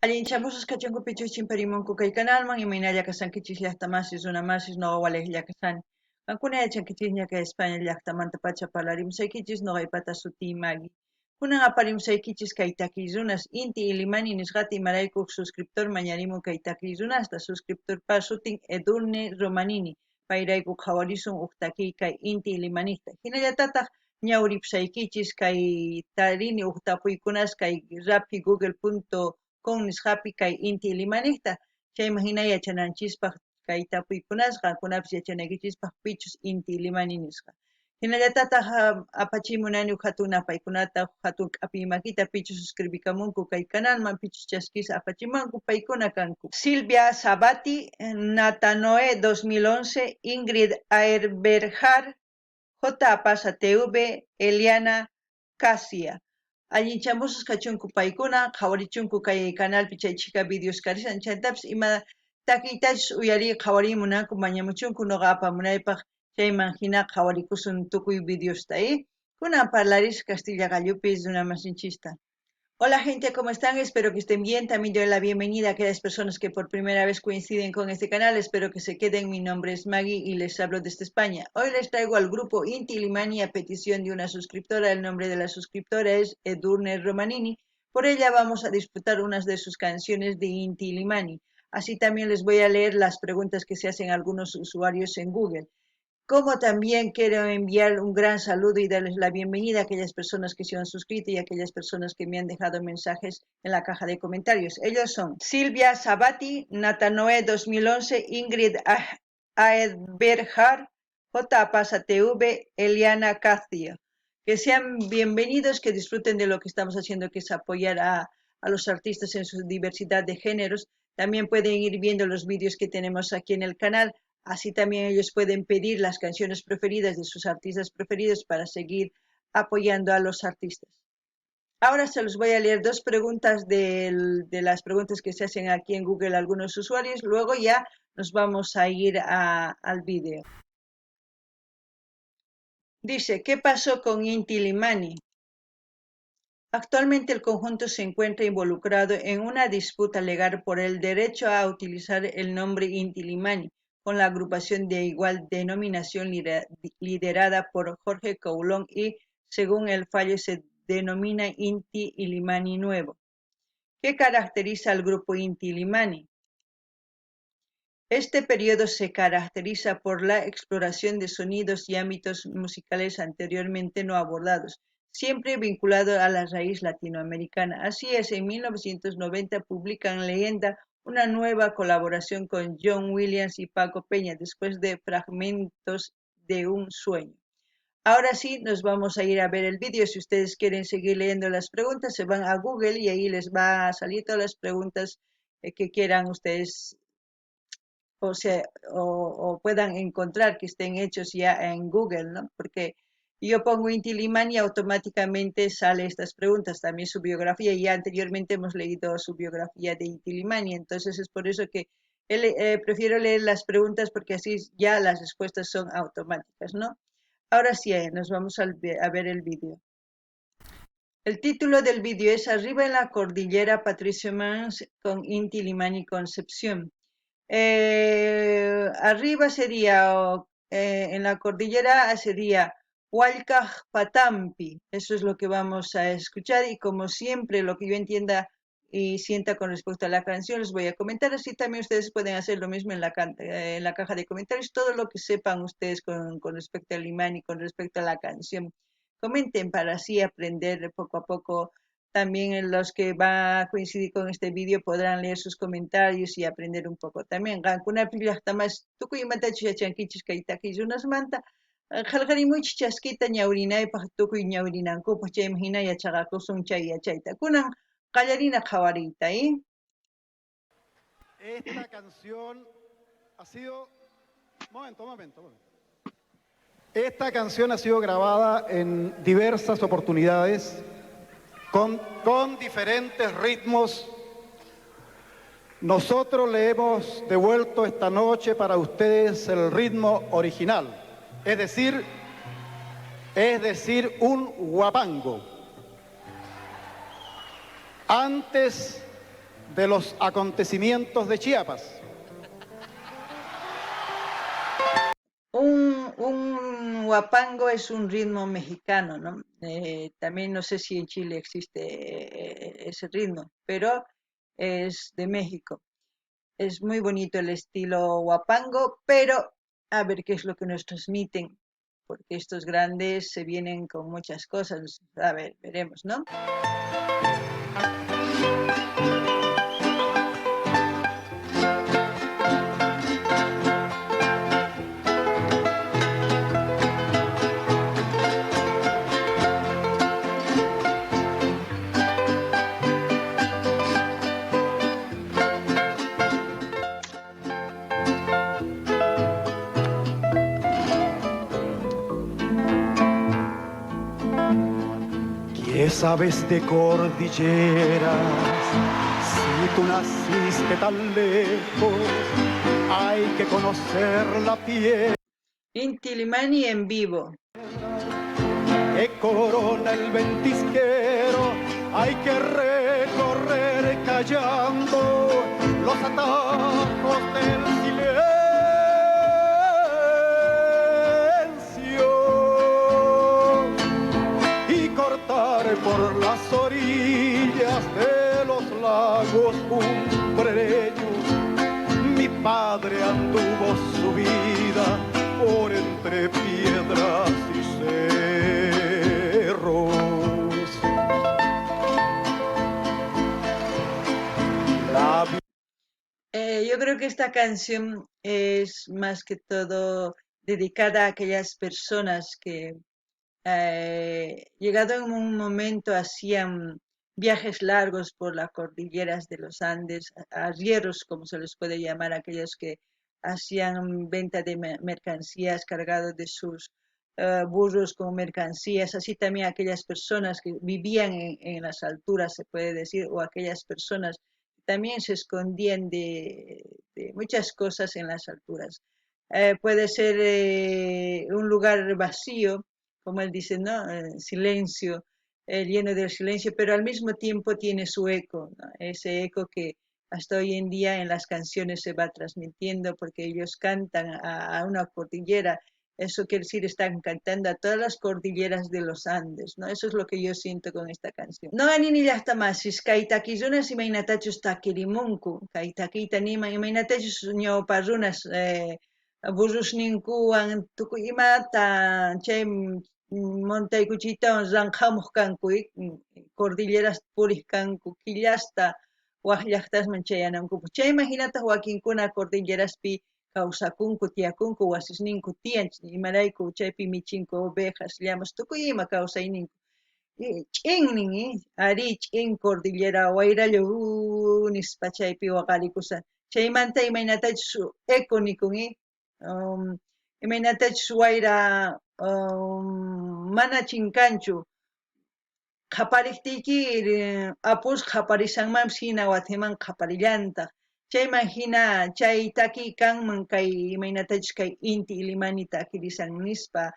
Allinchamusas kachunku pichus chimparimunku kay kanalman, imaynalla kashankichis llaqta masis, runa masis, noqa walejlla kashani. Qankuna yachankichisña kay España llaqtamantapacha parlarimusaykichis, noqaypata sutiy Maggie. Kunan aparimusaykichis kay takiy runas, Inti Illimani nisqata imarayku uj suscriptor mañarimun kay takiy runasta, suscriptorpa sutin Edurne Romanini, payrayku qhawarisun uj takiy kay Inti Illimanijta. Jinallatataq ñawripusaykichis kay tarini uj tapuykunas kay raphi google.com nisqapi kay Inti Illimanijta, chayman jina yachananchispaq kay tapuykunas qankunapis yachanaykichispaq pichus Inti Illimani nisqa. Jinallatataq apachimunani uj jatun napaykunata, uj jatun k'apiy makita pichus suscribikamunku kay canalman, pichus chaskis apachimanku, paykuna kanku. Silvia Sabati, Natanoe 2011, Ingrid Aerberjar, J. Apasa TV, Eliana Casia. Allinchamusas kachunku paykuna, qhawarichunku kay canalpi chay chhika videos karishan, chantapis ima takiytachus uyariy qhawariy munanku mañamuchunku noqa apamunaypaq chayman jina qhawarikusun tukuy videosta. Kunan parlaris Castilla qallupi runamasinchista. Hola gente, ¿cómo están? Espero que estén bien. También doy la bienvenida a aquellas personas que por primera vez coinciden con este canal. Espero que se queden. Mi nombre es Maggie y les hablo desde España. Hoy les traigo al grupo Inti Illimani a petición de una suscriptora. El nombre de la suscriptora es Edurne Romanini. Por ella vamos a disfrutar unas de sus canciones de Inti Illimani. Así también les voy a leer las preguntas que se hacen algunos usuarios en Google. Como también quiero enviar un gran saludo y darles la bienvenida a aquellas personas que se han suscrito y a aquellas personas que me han dejado mensajes en la caja de comentarios. Ellos son Silvia Sabati, Natanoe 2011, Ingrid Aedberjar, J. Pasa TV, Eliana Cacio. Que sean bienvenidos, que disfruten de lo que estamos haciendo, que es apoyar a los artistas en su diversidad de géneros. También pueden ir viendo los vídeos que tenemos aquí en el canal. Así también ellos pueden pedir las canciones preferidas de sus artistas preferidos para seguir apoyando a los artistas. Ahora se los voy a leer dos preguntas de las preguntas que se hacen aquí en Google algunos usuarios. Luego ya nos vamos a ir al vídeo. Dice, ¿qué pasó con Inti Illimani? Actualmente el conjunto se encuentra involucrado en una disputa legal por el derecho a utilizar el nombre Inti Illimani con la agrupación de igual denominación liderada por Jorge Coulón y, según el fallo, se denomina Inti Illimani Nuevo. ¿Qué caracteriza al grupo Inti Illimani? Este periodo se caracteriza por la exploración de sonidos y ámbitos musicales anteriormente no abordados, siempre vinculado a la raíz latinoamericana. Así es, en 1990 publican Leyenda, una nueva colaboración con John Williams y Paco Peña, después de Fragmentos de un Sueño. Ahora sí, nos vamos a ir a ver el vídeo. Si ustedes quieren seguir leyendo las preguntas, se van a Google y ahí les va a salir todas las preguntas que quieran ustedes o puedan encontrar que estén hechos ya en Google, ¿no? Porque yo pongo Inti Illimani y automáticamente sale estas preguntas, también su biografía, y ya anteriormente hemos leído su biografía de Inti Illimani, entonces es por eso que prefiero leer las preguntas porque así ya las respuestas son automáticas, ¿no? Ahora sí, nos vamos a ver el vídeo. El título del vídeo es Arriba en la Cordillera, Patricio Mans con Inti Illimani Concepción. Arriba sería, en la cordillera sería Hualcaj Patampi. Eso es lo que vamos a escuchar y como siempre lo que yo entienda y sienta con respecto a la canción les voy a comentar. Así también ustedes pueden hacer lo mismo en la caja de comentarios, todo lo que sepan ustedes con respecto al Illimani, con respecto a la canción. Comenten para así aprender poco a poco. También en los que va a coincidir con este vídeo podrán leer sus comentarios y aprender un poco. También qankunapi llaqtamas tukuy imatachus yachankichis kay takiy runasmanta qillqarimuychis chaskita ñawrinaypaq tukuy ñawrinankupaq chayman hina yachaqakusun chay yachayta. Kunan qallarina qhawariyta, ¿eh? Esta canción ha sido... Momento, momento, momento. Esta canción ha sido grabada en diversas oportunidades con diferentes ritmos. Nosotros le hemos devuelto esta noche para ustedes el ritmo original, es decir, un huapango. Antes de los acontecimientos de Chiapas. Un huapango es un ritmo mexicano, ¿no? También no sé si en Chile existe ese ritmo, pero es de México. Es muy bonito el estilo huapango, pero a ver qué es lo que nos transmiten, porque estos grandes se vienen con muchas cosas. A ver, veremos, ¿no? ¿Qué sabes de cordilleras? Si tú naciste tan lejos, hay que conocer la piel. Inti Illimani en vivo. Que corona el ventisquero, hay que recorrer callando los atajos del silencio y cortar por las orillas de los lagos cumbreños. Mi padre anduvo su vida por entre piedras y cerros. La Yo creo que esta canción es más que todo dedicada a aquellas personas que llegado en un momento hacían viajes largos por las cordilleras de los Andes, arrieros, como se les puede llamar, aquellos que hacían venta de mercancías cargados de sus burros con mercancías, así también aquellas personas que vivían en las alturas, se puede decir, o aquellas personas que también se escondían de muchas cosas en las alturas. Puede ser un lugar vacío, como él dice, ¿no? Silencio, lleno del silencio, pero al mismo tiempo tiene su eco, ¿no? Ese eco que hasta hoy en día en las canciones se va transmitiendo, porque ellos cantan a una cordillera. Eso quiere decir, están cantando a todas las cordilleras de los Andes, ¿no? Eso es lo que yo siento con esta canción. No anini llaqta masis, kay taki runas imaynatachus takirimunku, kay takiyta nima imaynatachus ñawpa runas, burrusninkuwan tukuy imata chay montaykuchiytawan ranqhamuq kanku, cordilleras puriq kanku, killasta waj llaqtasman chayanankupaq. Chayman hinataq wakinkuna cordilleraspi kawsakunku, tiyakunku, wasisninku tiyan, imarayku chaypi michinku ovejas, llamas, tukuy ima kawsayninku. Ch'innin, ari ch'in cordillera wayralla nispa chaypi waqarikushan. Chaymanta imaynatachus eco nikun, imaynatachus wayra mana chinkanchu. Qhapariqtiyki, apus qhaparisanmanpis hina watiman qhaparillantaq. Chayman hina chay taki kanman kay imaynatachus kay Inti Illimani takirisan nispa.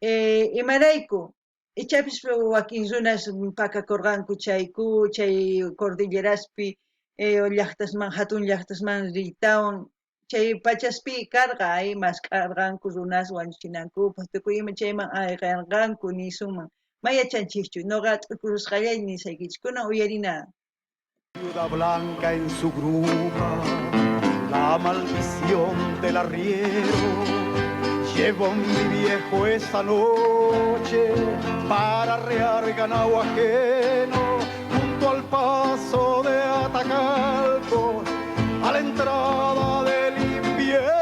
Imarayku ichapis wakin runas pakakurqanku chayku chay cordilleraspi, llaqtasman, hatun llaqtasman riytawan chay pachaspi karqa, ay mask'arqanku runas wañuchinankupaq, tukuy ima chayman ayqarqanku nisunman. Mayachanchikchu, noqa t'ukurusqallay nisaykichik, kunan uyarina. Viuda blanca en su grupa, la maldición del arriero, llevó mi viejo esa noche para arrear ganado ajeno, junto al paso de Atacalco, a la entrada del invierno.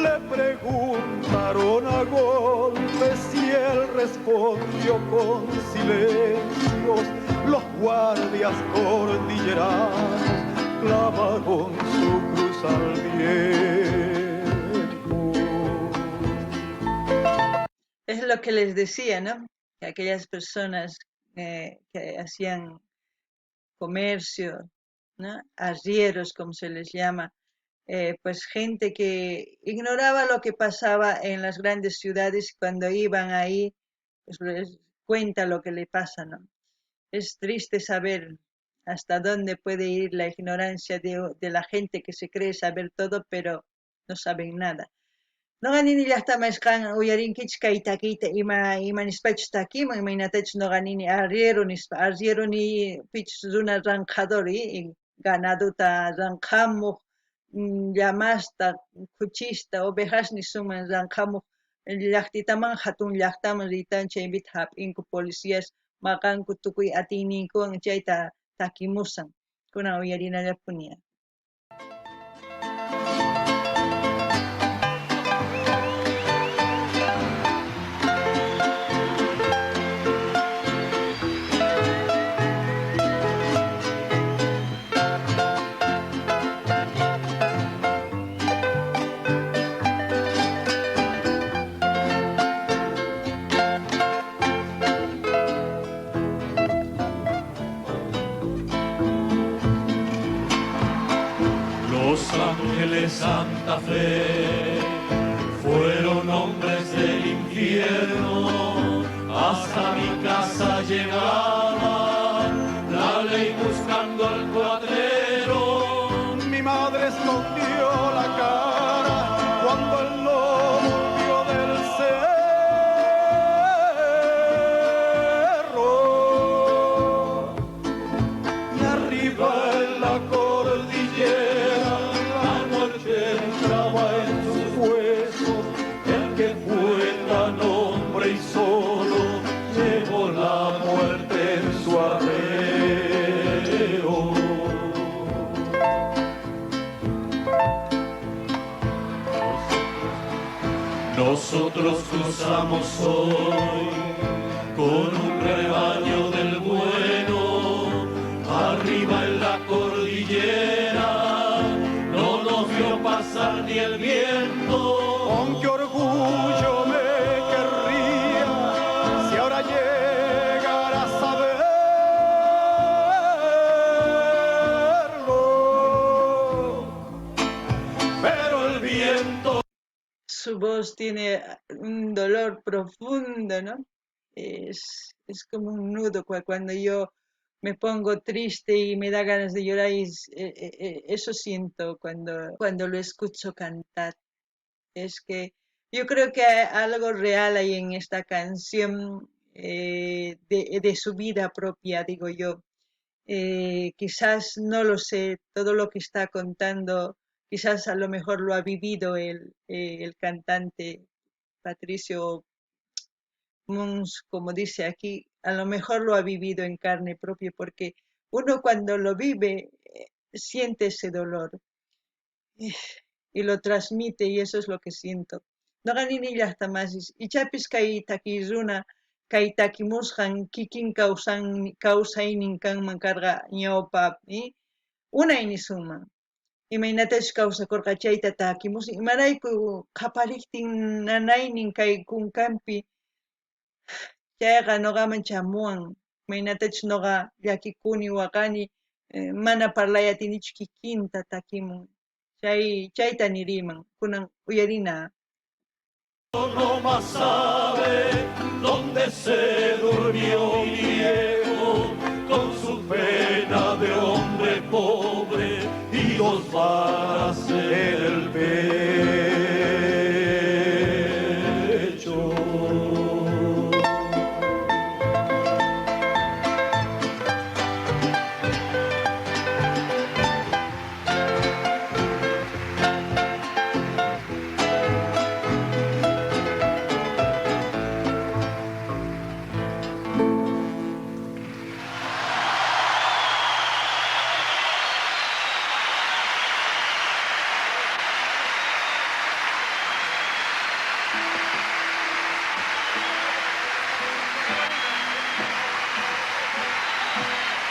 Le preguntaron a golpes y él respondió con silencios. Los guardias cordilleranos clavaron su cruz al viento. Es lo que les decía, ¿no? Que aquellas personas que hacían comercio, ¿no? Arrieros, como se les llama, pues gente que ignoraba lo que pasaba en las grandes ciudades cuando iban ahí, Cuenta lo que le pasa, ¿no? Es triste saber hasta dónde puede ir la ignorancia de la gente que se cree saber todo, pero no saben nada. Noqa nini llaqta qan uyarinkichik kay takiyta ima nispachus takimun, imaynatachus noqa nini arriero nispa, arriero ni pichus runa ranqhador, ganaduta ranqhamuq, llamasta, khuchista, ovejas nisunman ranqhamuq llaqtitaman hatun llaqtaman riytan chaypita hap'inku policías maqanku tukuy atiyninkuwan chayta takimusan. Kunan uyarinallapuni. Los Ángeles Santa Fe fueron hombres del infierno, hasta mi casa llegaba la ley buscando al cuatrero. Mi madre escondió la cara cuando el lobo vio del cerro. Y arriba en la cordillera la noche entraba en sus huesos. El que fue tan hombre y solo llevó la muerte en su arreo. Nosotros cruzamos hoy con un rebaño del bueno, arriba en la cordillera, no nos vio pasar ni el viento. Con qué orgullo me querría si ahora llegara a saberlo. Pero el viento. Su voz tiene un dolor profundo, ¿no? Es como un nudo cuando yo me pongo triste y me da ganas de llorar, y eso siento cuando lo escucho cantar. Es que yo creo que hay algo real hay en esta canción de su vida propia, digo yo. Quizás, no lo sé, todo lo que está contando, quizás a lo mejor lo ha vivido el cantante Patricio Muns, como dice aquí, a lo mejor lo ha vivido en carne propia, porque uno cuando lo vive, siente ese dolor y lo transmite, y eso es lo que siento. Noqa nini llaqta masis, ichapis kay takiy runa, kay takimusqan kikin kawsaynin kanman karqa ñawpa, unay nisunman. Imaynatachus kawsakurqa chayta takimusqan, imarayku qhapariqtin nanaynin kay kunkanpi, chayqa noqaman chamuwan, imaynatachus noqa llakikuni, waqani, mana parlay atinichu kikinta takimun. Chayta niriman, kunan uyarina. No más sabe dónde se durmió mi viejo, con su pena de hombre pobre y dos varas en el pecho.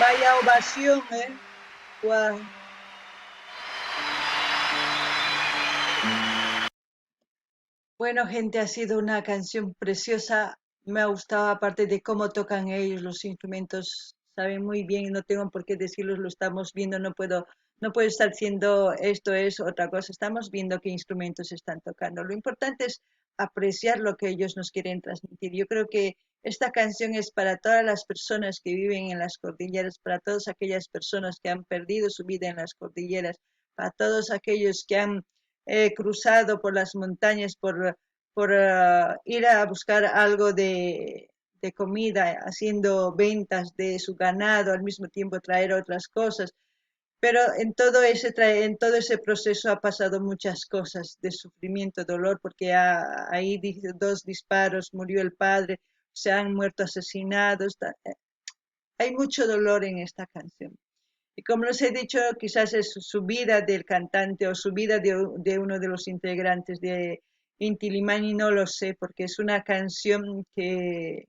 Vaya ovación. Guau. Bueno, gente, ha sido una canción preciosa. Me ha gustado, aparte de cómo tocan ellos los instrumentos, saben muy bien, no tengo por qué decirlos, lo estamos viendo, no puedo estar diciendo esto es otra cosa, estamos viendo qué instrumentos están tocando. Lo importante es apreciar lo que ellos nos quieren transmitir. Yo creo que Esta canción es para todas las personas que viven en las cordilleras, para todas aquellas personas que han perdido su vida en las cordilleras, para todos aquellos que han cruzado por las montañas por ir a buscar algo de comida, haciendo ventas de su ganado, al mismo tiempo traer otras cosas. Pero en todo ese proceso ha pasado muchas cosas de sufrimiento, dolor, porque ahí dos disparos, murió el padre, se han muerto asesinados. Hay mucho dolor en esta canción. Y como les he dicho, quizás es su vida del cantante o su vida de uno de los integrantes de Inti Illimani, no lo sé, porque es una canción que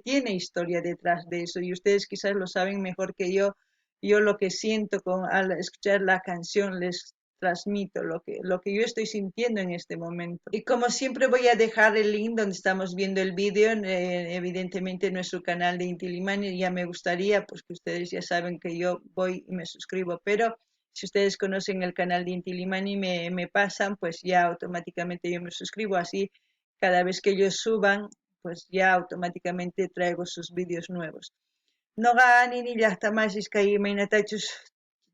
tiene historia detrás de eso y ustedes quizás lo saben mejor que yo. Yo lo que siento al escuchar la canción les transmito lo que yo estoy sintiendo en este momento. Y como siempre voy a dejar el link donde estamos viendo el vídeo, evidentemente en nuestro canal de Inti Illimani. Ya me gustaría, pues que ustedes ya saben que yo voy y me suscribo, pero si ustedes conocen el canal de Inti Illimani y me pasan, pues ya automáticamente yo me suscribo. Así cada vez que ellos suban, pues ya automáticamente traigo sus vídeos nuevos. Noqa nini llaqtamasis kay imaynatachus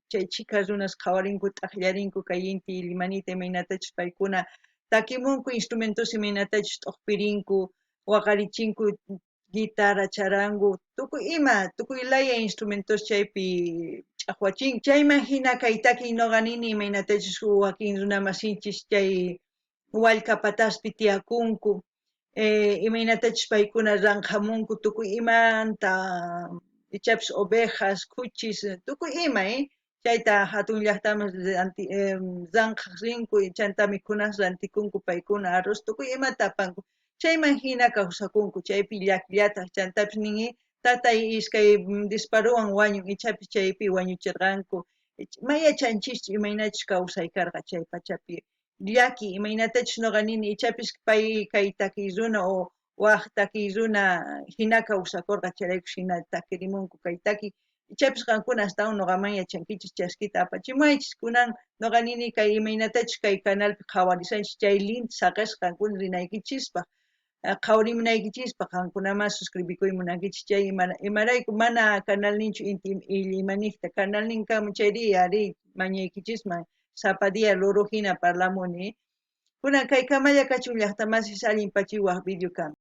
chay chhika runas qhawarinku t'aqllarinku kay Inti Illimanita, imaynatachus paykuna takimunku instrumentos, imaynatachus t'uqpirinku, waqarichinku guitarra, charango, tukuy ima, tukuy laya instrumentos chaypi ch'aqwachinku. Chayman hina kay takiy noqa nini imaynatachus wakin runamasinchis chay wallka pataspi tiyakunku, imaynatachus paykuna ranqhamunku tukuy imanta, ichapis ovejas, khuchis, tukuy ima, chayta hatun llaqtaman ranqhaq rinku, chanta mikhunas rantikunku paykuna, arroz, tukuy imata apanku. Chayman hina kawsakunku, chaypi llakillataq. Chantapis nin, tatay iskay disparuwan wañun, ichapis chaypi wañuchirqanku. Ma yachanchischu imaynachus kawsay karqa chay pachapi. Llaki, imaynatachus noqa nini, ichapis pay kay takiy runa o waj takiy runa hina kawsakurqa, chayrayku hina takirimunku kay takiy. Ichapis qankuna astawan noqaman yachankichis, chaskita apachimuwaychis. Kunan noqa nini kay imaynatachus kay canalpi qhawarisanchis chay link saqesqa qankuna rinaykichispaq, qhawarimunaykichispaq, qankunaman suscribikuy munankichis chay imarayku mana canalninchu Inti Illimanijta canalnin kanman chayri ari mañaykichisman sapa día loro hina parlamuni. Kunan kay kamalla kachun llaqtamasis, allin pachiwaq video kama.